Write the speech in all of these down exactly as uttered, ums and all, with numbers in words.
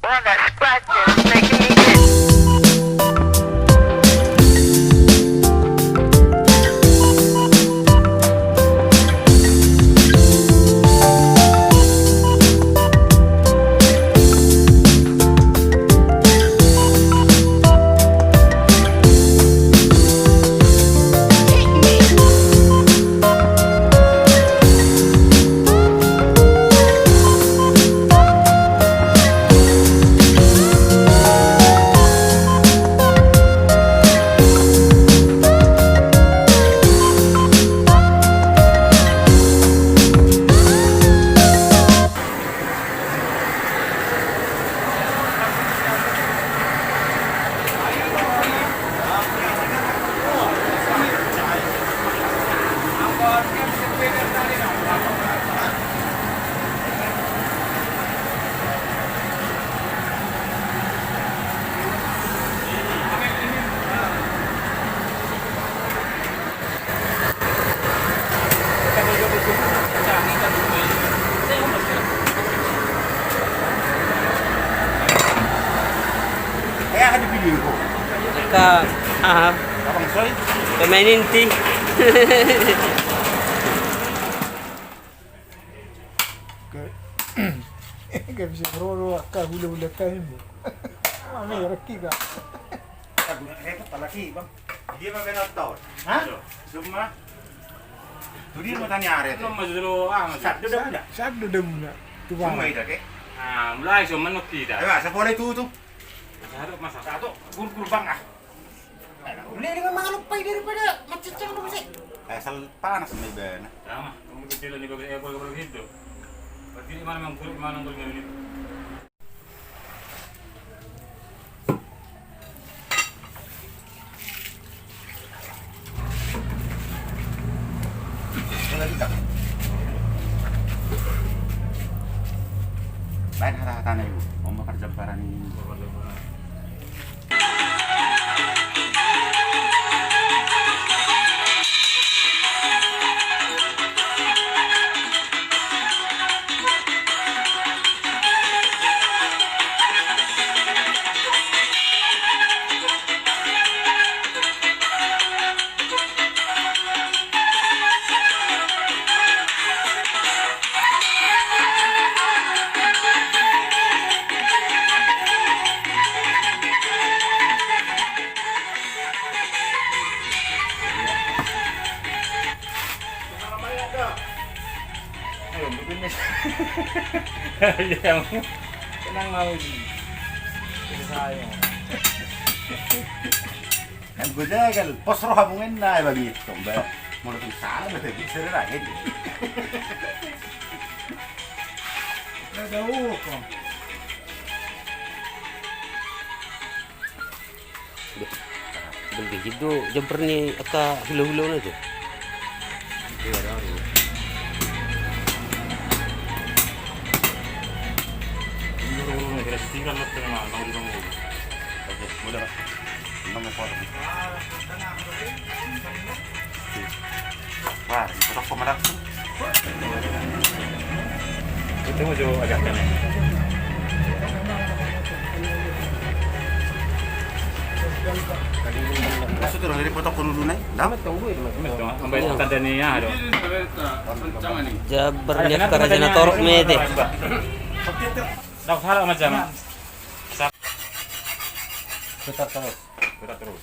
What a spot, making me get Ka, aha. Pemain inti. Ka, ka bisa berolo, ka hula-hula tahimu. Mame, reki ka. Aku, eh, apalagi, Bang. Dia mah benar tau. Hah? Semua. Tu dia mah tanya are. Belum masuk dulu, ah, masuk. Satu dah muna. Satu dah muna. Tu Bang. Semua ida ke? Ah, mulai semua nuk kita. Ayo, siapa boleh tu, tu? Satu, masa? Satu, gur-gur, Bang, ah. Mending dengan mangan upai daripada macet-macet lu sih. Eh, asal panas nih, Ben. Sama, kamu kecil nih, bagus, eh, bagus, bagus gitu. Berarti di mana, Bang? Di mana, Bang, ini? Baen hata-hatana, Ibu. Oma parjamparan ini. Ayo, bukan nih. Iya, tenang mau ini. Saya. Kan gue jagal, pos roha mungkin na, Bang, itu, Mbak. Mau datang salah, berarti bisa lagi. Ada uang. Beh, bel gigit do jumper ni angka hula-hula na tu. Iya, ada hari. Ini orang-orang yang kira-kira lah, tengah, mau di bang. Oke, mudah, Pak. Enam ekor. Wah, dipotok sama langsung. Itu mau jauh agak kan. Maksud orang dari potok kono dulu, Nay? Dapat tau gue, Mas. Sampai tanda ni ya, aduh. Jabar ni angka raja na torop mete. Dapat salah macam. Putar terus. Putar terus.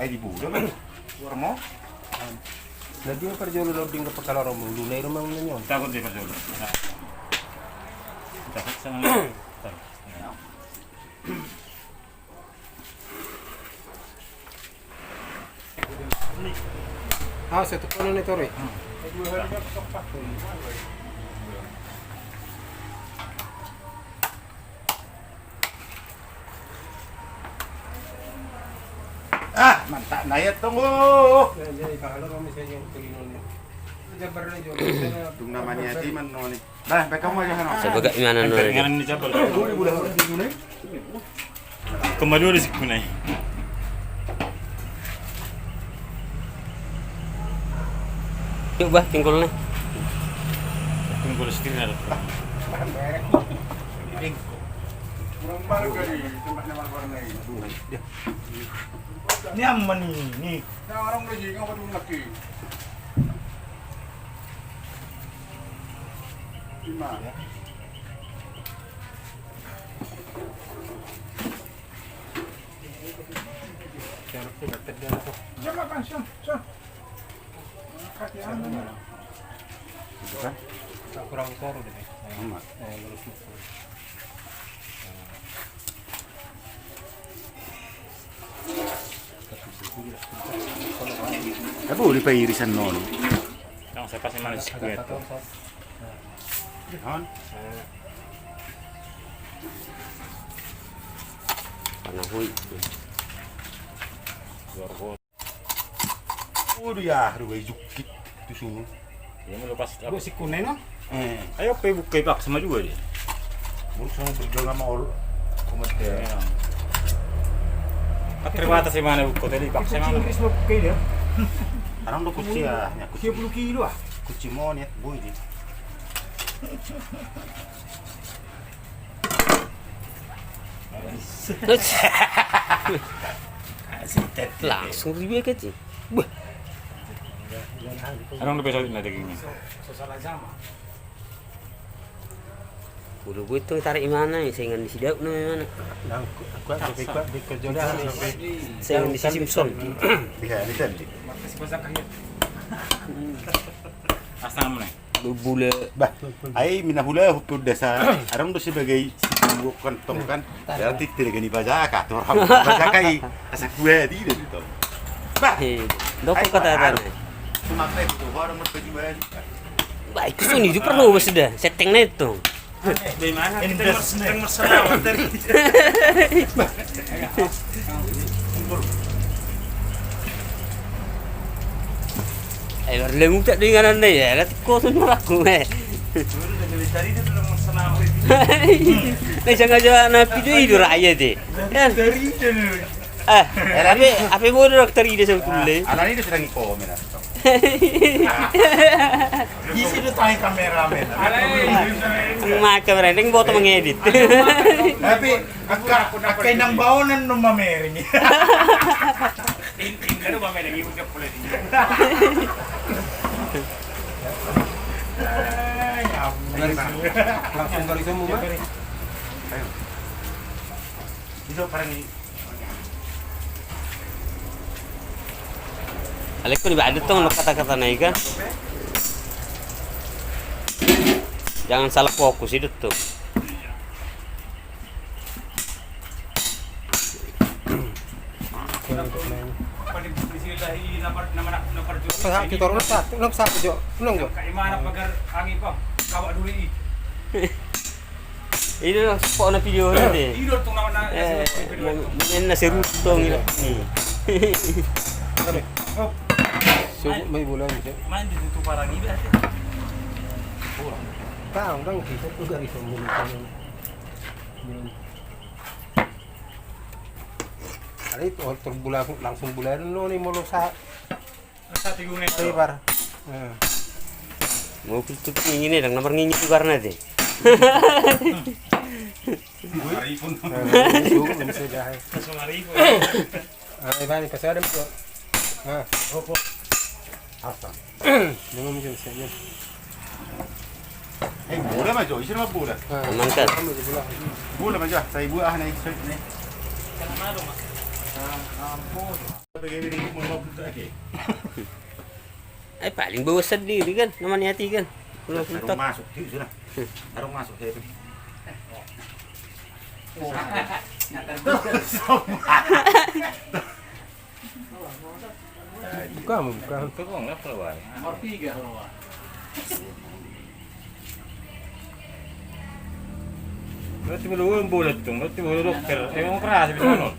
Ai di buda, Bang. Keluar mau? Na dia parjolo loading ke Pekalongan, ulu na i rumah na nyon. Takut dia parjolo. Nah. Takut sama. Taruh. Ah, satu kono ni, Tori. Ah, Mantap na ia tong, oh. Tung na maniati man noni. Bah, baik kamu aja sana. Sabaga imana noni. Kembali udah sih kunai. Yuk bah, pinggul nih. Pinggul setir ada. Kurang balik dari tempat nama warna ini. Ini aman ini. Nah, orang udah jadi ngapa dulu lagi? Lima. Jangan makan, Son, Son. Itu kan? Kurang koru deh. Amat. Eh, lurus, lurus. Tapi udah pairisan non. Yang saya kasih manis kue tuh. Non. Panahui. Luar biasa. Udah ya, udah jukit tu sungai. Iya, lu pas. Buat si kunai, no? Eh. Ayo, pe buka ipaksa maju aja. Buruk sama berjuang sama ol. Kumat ya. Iya. Kan terbatas di mana buka tadi, paksa. Kucing emang. Inggris mau buka dia. Sekarang udah kucing ya, ya, kucing. Tiga puluh kilo ah. Kucing monyet, boy, dia. Langsung ribet aja. Wah. Adong dope sautna dagingna. Udah gue tuh tarik imana ya, saingan di si Daud na imana. Saingan di si Simpson. Iya, ini tadi. Astangam ne. Bule. Bah, ai mina hula hutu dasa. Adong do sebagai sibukan tong kan. Berarti tidak gani bajaka tu orang bajaka i. Asa kuat i do tong. Bah. Dokon kata-kata. Cuma apa itu orang mau baju baru. Bah, itu sunyi itu perlu sudah. Setting na itu. Di mana kita mersenawat tadi. Eh, berlemu tak dengan anda ya, nanti kau tuh nyurak gue. Nah, jangan-jangan video itu rakyat deh. Kan? Eh, tapi apa mau dokter ide sebetulnya? Anak ini sedang komen. Isi do tai kameramen. Maka branding boto mengedit. Tapi angka angka inang baonan no mamereng. Inang do mamereng ibu dia pula. Langsung dari semua. Bisa parang. Aleko di bade tong lo kata-kata na i kan. Jangan salah fokus itu tuh. Satu, satu, satu, satu, Jo. Ulang, Jo. Ini lah, pokokna video ini deh. Ini tuh namanya. Eh, main nasi rutong ini. Nih. Sebut mai bola ini, Cek. Main di tutu parang ini aja. Tahu dong, kita tuh dari pembunuhan. Ada itu, oh, terbola, langsung bola dulu nih, mau lo sa-, Lebar. Mau tutup ini nih, dang nomor ngingin juga karena deh. Aripun. Nah, ini suhu, ini sudah. Langsung aripun. Ah, ini paling pas ada, Bro. Ah, opo. Asam. Jangan mungkin saja. Eh, bola ma, Jo, isi ma bola. Aman kan? Bola ma, Jo, saya buat ah, naik, naik. Eh, paling bawa sendiri kan, nama niati kan. Kalau mentok. Masuk, sudah. Baru masuk saya. Buka, buka. Buka, buka, buka. Nomor tiga, keluar. Berarti belum boleh tuh, berarti boleh dokter. Emang keras, bisa nol.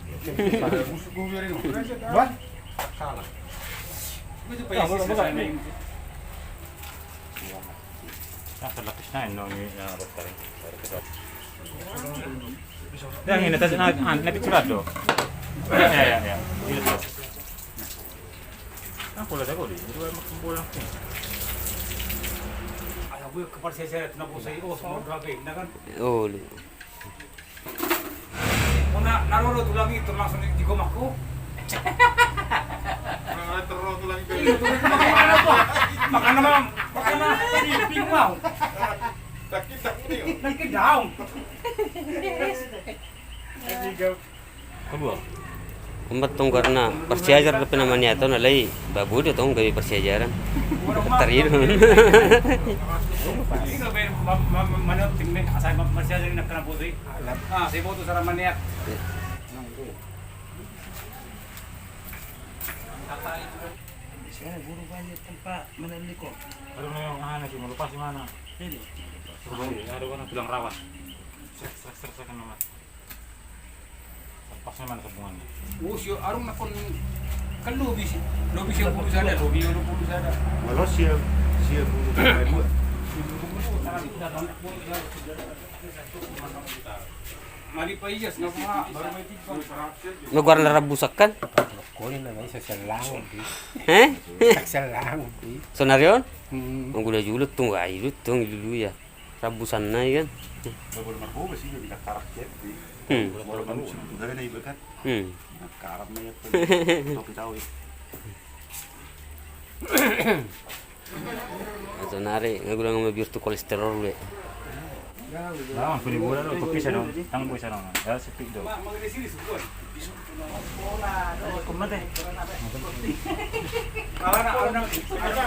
Busuk gue biarin. Bah? Salah. Itu paisi sih, saya main. Nah, terlapis na ini, ya, dokter. Yang ini tadi, nah, ah, nanti curhat, dong. Ya, ya, ya. Iya, tuh. Nah, bola jago, di. Itu emang bola. Ada gue kepala saya, saya, kenapa saya, oh, semua berapa, kan? Oh, lu. Molo na ro do tulang i, langsung di, di gomahku. Molo na ro tulang i. Iya, tulang i, makana, makana, makana, bingung au. Sakit, sakit. Sakit daun. Kedua. Umbat tong karena parsiajar dope na maniat on, alai babo do tong gabe parsiajaran. Tarido. Maniat tim ne, asal parsiajar na kena bosi. Ah, saya butuh saran maniat. Saya buru banyak tempat meneliko. Aduh, memang mana sih, melupas di mana? Ini. Ada kan tulang rawan. Srek, srek, srek, srek, nama. Pas memang hubungannya. Oh, si Arung nakon kan lobi sih. Lobi sia pulu sada, lobi dua pulu sada. Walau sia, sia pulu dua. Mari Pak Ijas, nggak apa-apa, baru main tiga. Ngeguar na rambusan kan? Kau ini namanya sosial langun, Pi. Heh? Sosial langun, Pi. Sonarion? Hmm. Menggula julut tuh, wah, itu tuh dulu ya. Rambusan na i kan. Nggak boleh margoba sih, jadi karak ya, Pi. Hmm. Boleh margoba. Udah ada iba kan? Hmm. Nah, karam na ya, Pi. Topi tahu ya. Atau nari, nggak guna ngambil bir tu kolesterol be. Nah, ampun ibu, kopi sana, tang kopi sana. Ya, sepi dong.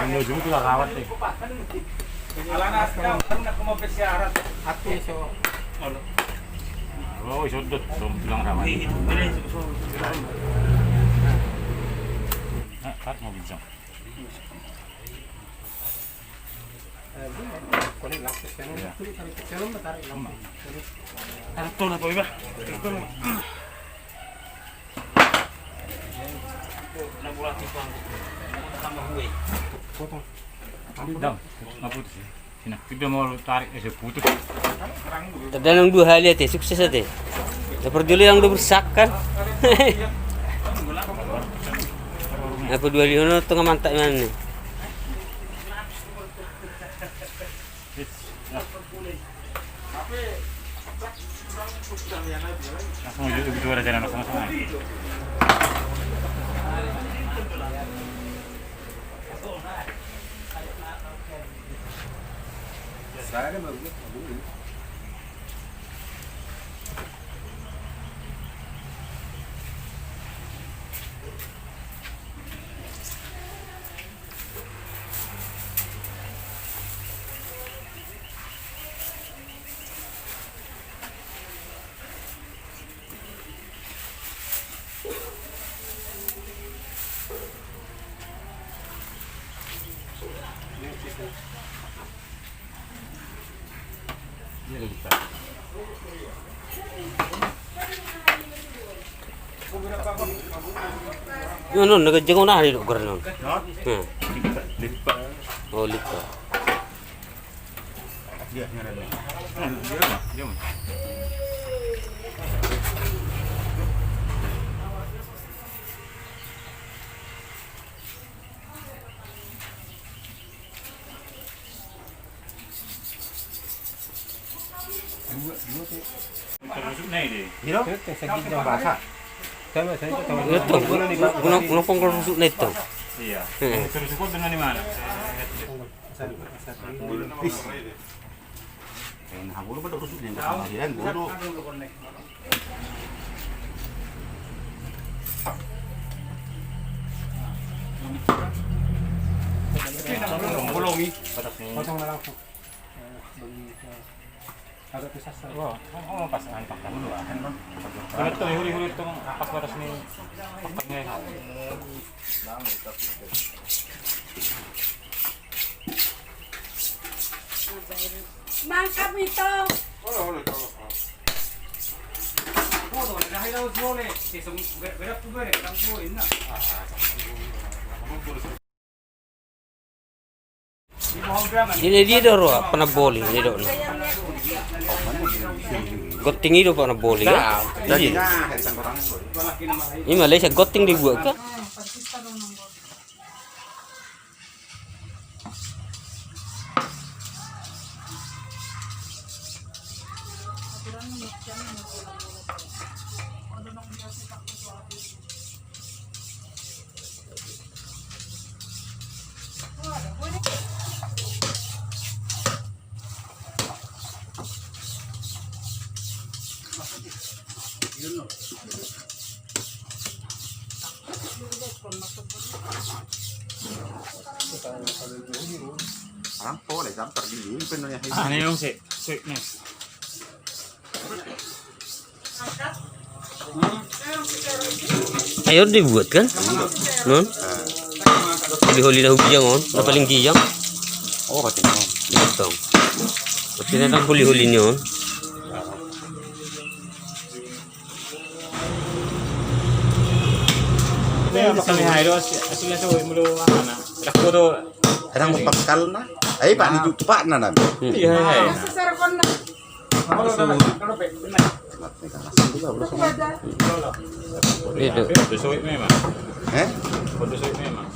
Ini juga tuh rawat nih. Oh, isodot, belum bilang rawat. Nah, tarik mau bincang. Tarik tol apa, Iba? Tarik tol. Dam, nggak putus ya? Sini, kita mau tarik, eh, putus. Tadi nang dua hali ate, sukses ate. Dapat dulu yang dua bersakan. Apa dua lima tu nggak mantap mana nih? Anu, na ganjang on aha do goarna on? Hah? Lipa. Oh, lipa. Dia, dia, dia. Dia mah, dia mah. Itu, guna, guna pongkol rusuk na itu. Iya. Terus ukur dengan di mana? Nah, bulu pada rusuk ni, bukan bodoh. Bolong, bolong ni. Potong na langsung. Agak susah, sah. Wah, oh, oh, pas antak kan dulu, ah. Kalau itu, huri, huri itu, pas batas ni, pas tengah, ha. Mangkap itu. Olo, olo, olo. Olo, dah, dah, dah, dah. Ah, Di dia do ro panamboli, dia do. Gonting i do panamboli, ya? Iya. Ima, lae, sai gonting dibuat, kan? Orang boleh jam terdiri, ini penuhnya. Ah, ini dong, sweetness. Ayo dibuat, kan? Non? Holi-holi na hujang on, na paling gijang. Oh, berarti non. Betul. Berarti na holi-holi ni on. Ini apa kami hai do, asli, asli itu mulu mana? Aku tuh. Kadang pangkalna. Eh, Pak, ni tu, Pak, na, na. Iya, iya, iya. Itu. Podo suit memang. Eh? Podo suit memang.